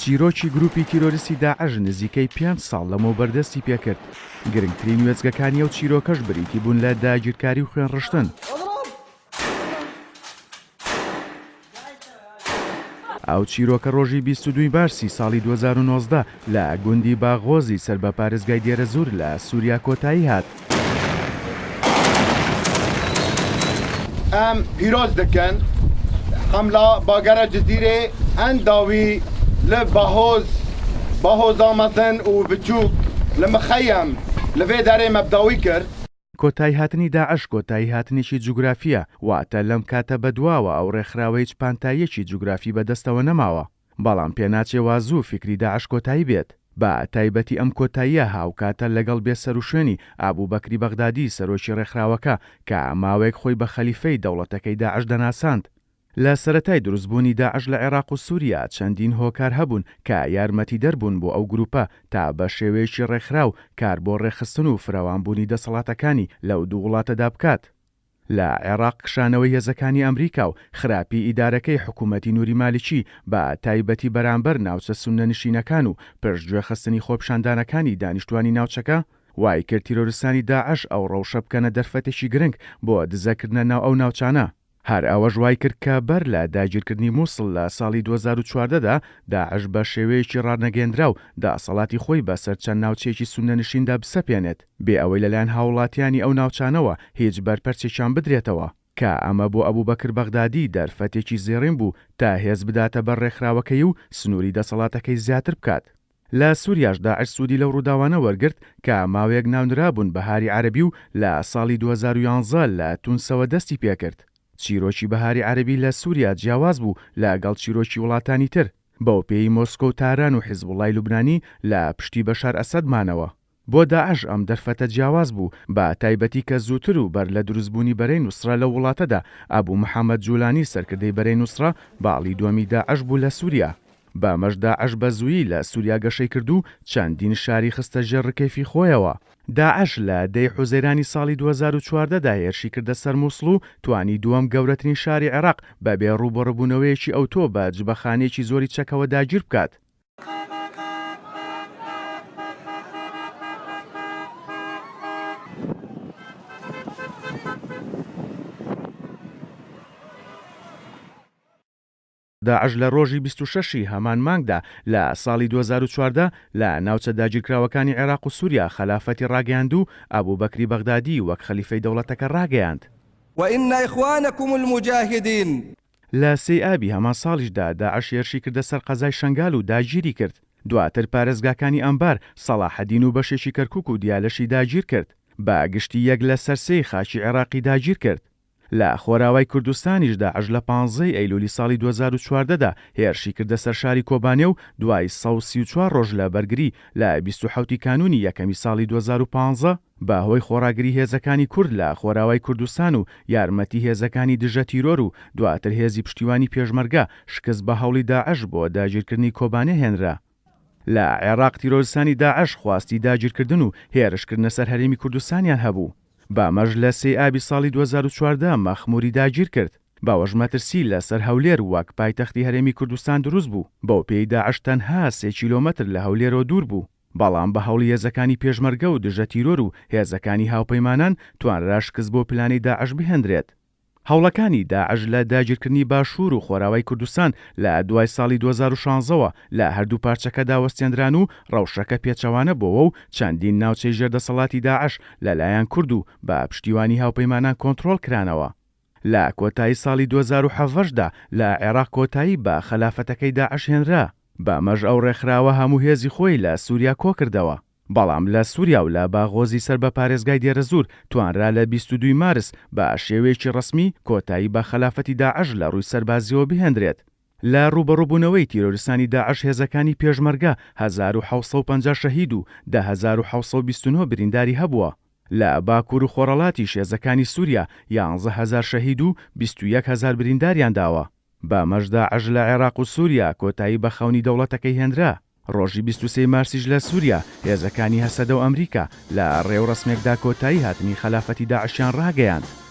چیرۆکی گروپی تیرۆریستی داعش نزیکەی پێنج ساڵ لەمەوبەر دەستی پێکرد، گرنگترین وێستگەکانی ئەو چیرۆکەش بریتی بوون لە داگیرکاری و خوێنڕشتن. ئەو چیرۆکە ڕۆژی 22 ی مارسی ساڵی 2019 لە گوندی باغۆزی سەر بە پارێزگای دێرەزوور لە سووریا کۆتایی هات. ئەم پیرۆز دکەن حەملا باگەرە جزیرێ ئەن داوی لە باهۆز باهۆزا مەزن و بچووک لە مخەیەم لە ڤێ دەرێ مە بداوی کرد. کۆتاییهاتنی داعش کۆتاییهاتنێکی جوگرافییە، واتە لەم کاتە بەدواوە ئەو ڕێکخراوە هیچ پانتاییەکی جوگرافی بەدەستەوە نەماوە. بەڵام پێناچێ وا زوو فیکری داعش کۆتایی بێت. بە تایبەتی ئەم کۆتاییە هاوکاتە لەگەڵ بێسەروشوێنی ئەبوبەکری بەغدادی سەرۆکی ڕێکخراوەکە کە ماوەیەک خۆی بە خەلیفەی دەوڵەتەکەی داعش دەناساند. لە سەرەتای دروستبوونی داعش لە عێراق و سوریا چەندین هۆکار هەبوون کە یارمەتیدەر بوون بۆ ئەو گروپە تا بە شێوەیەکی ڕێکخراو کار بۆ ڕێکخستن و فرەوانبوونی دەسەڵاتەکانی لەو دوو وڵاتەدا بکات. لە عێراق کشانەوەی هێزەکانی ئەمریکا و خراپی ئیدارەکەی حکوومەتی نوری مالکی بە تایبەتی بەرامبەر ناوچە سوننەنشینەکان و پشتگوێخستنی خۆپیشاندانەکانی دانیشتوانی ناوچەکە وایکرد تیرۆرستانی داعش ئەو ڕەوشە بکەنە دەرفەتێکی گرنگ بۆ دزەکردنە ناو ئەو ناوچانە. هەر ئەوەش وایکرد کە بەر لە داگیرکردنی موسڵ لە ساڵی 2014 دا، داعش بە شێوەیەکی ڕانەگەیەندراو دەسەڵاتی خۆی بەسەر چەند ناوچەیەکی سوننەنشیندا بسەپێنێت، بێ ئەوەی لەلایەن هاووڵاتیانی ئەو ناوچانەوە هیچ بەرپەرچێکیان بدرێتەوە، کە ئەمە بۆ ئەبوبەکر بەغدادی دەرفەتێکی زێڕین بوو تا هێز بداتە بەر ڕێکخراوەکەی و سنووری دەسەڵاتەکەی زیاتر بکات. لە سوریاش داعش سوودی لەو ڕووداوانە وەرگرت کە ماوەیەک ناونرابوون بەهاری عەرەبی و لە ساڵی 2011 لە تونسەوە دەستی پێکرد. چیرۆکی بەهاری عەرەبی لە سوریا جیاواز بوو لە گەڵ چیرۆکی وڵاتانی تر، بەوپێیەی مۆسکۆ و تاران و حیزبوڵای لوبنانی لە پشتی بەشار ئەسەد مانەوە. بۆ داعش ئەم دەرفەتە جیاواز بوو، بە تایبەتی کە زووتر و بەر لە دروستبوونی بەرەی نوسرە لەو وڵاتەدا، ئەبو محەمەد جولانی سەرکردەی بەرەی نوسرە باڵی دووەمی داعش بوو لە سوریا. بەمەش داعش بە زوویی لە سوریا گەشەی کرد و چەندین شاری خستە ژێر ڕکێفی خۆیەوە. داعش لە دە ی حوزەیرانی ساڵی 2014 دا هێرشی کردە سەر موسڵ و توانی دووەم گەورەترین شاری عێراق بەبێ ڕووبەڕووبوونەوەیەکی ئەوتۆ بە جبەخانەیەکی زۆری چەکەوە داگیر بکات. داعش لە ڕۆژی 26 ی هەمان مانگدا لە ساڵی 2014 لە ناوچە داگیرکراوەکانی عێراق و سوریا خەلافەتی ڕاگەیاند و ئەبوبەکری بەغدادی وەک خەلیفەی دەوڵەتەکە ڕاگەیاند. وان اخوانکم المجاهدین. لە سێی ئابی هەمان ساڵیشدا داعش هێرشی کردە سەر قەزای شەنگال و داگیری کرد، دواتر پارێزگاکانی ئەنبار، سەڵاحەدین و بەشێکی کەرکوک و دیالەشی داگیر کرد، بە گشتی یەک لەسەر سێی خاکی عێراقی داگیر کرد. لە خۆراوای کوردستانیش داعش لە پانزە ی ئەیلولی ساڵی 2014 دا هێرشی کردە سەر شاری کۆبانێ و دوای 134 ڕۆژ لە بەرگری لە 27 ی کانوونی یەکەمی ساڵی 2015 بە هۆی خۆڕاگری هێزەکانی کورد لە خۆراوای کوردستان و یارمەتی هێزەکانی دژە تیرۆر و دواتر هێزی پشتیوانی پێشمەرگە شکست بە هەوڵی داعش بۆ داگیرکردنی کۆبانێ هێنرا. لە عێراق تیرۆرستانی داعش خواستی داگیرکردن و هێرشکردنە سەر هەرێمی کوردستانیان هەبوو، بەمەش لە سێی ئابی ساڵی 2014 مەخموری داگیرکرد، بەوەش مەترسی لەسەر هەولێر وەک پایتەختی هەرێمی کوردستان دروست بوو، بەوپێیەی داعش تەنها سێ کیلۆمەتر لە هەولێرەوە دوور بوو. بەڵام بە هەوڵی هێزەکانی پێشمەرگە و دژە تیرۆر و هێزەکانی هاوپەیمانان توانرا شکست بۆ پلانی داعش بهێندرێت. هەوڵەکانی داعش لە داگیرکردنی باشوور و خۆراوای کوردستان لە دوای ساڵی 2016 وە لە هەردوو پارچەکەدا وەستێندران و ڕەوشەکە پێچەوانە بۆوە و چەندین ناوچەی ژێر دەسەڵاتی داعش لە لایەن کورد و بە پشتیوانی هاوپەیمانان کۆنتڕۆڵ کرانەوە. لە کۆتایی ساڵی 2017 دا لە عێراق کۆتایی بە خەلافەتەکەی داعش هێنرا. بەمەش ئەو ڕێکخراوە هەموو هێزی خۆی لە سوریا کۆکردەوە. بەڵام لە سوریا و لە باغۆزی سەر بە پارێزگای دێرەزوور توانرا لە 22 ی مارس بە شێوەیەکی ڕەسمی کۆتایی بە خەلافەتی داعش لە ڕووی سەربازییەوە بهێندرێت. لە ڕووبەڕووبوونەوەی تیرۆریستانی داعش هێزەکانی پێشمەرگە 1750 شەهید و 10729 برینداری هەبووە. لە باکوور و خۆرهەڵاتیش هێزەکانی سوریا 11 هەزار شەهید و 21 هەزار برینداریان داوە. بەمەش داعش لە عێراق و سوریا کۆتایی بە خەونی دەوڵەتەکەی هێنرا. ڕۆژی 23 ی مارسیش لە سوریا هێزەکانی هەسەدە و ئەمریکا لە ڕێوڕەسمێکدا کۆتایی هاتنی خەلافەتی داعشیان ڕاگەیاند.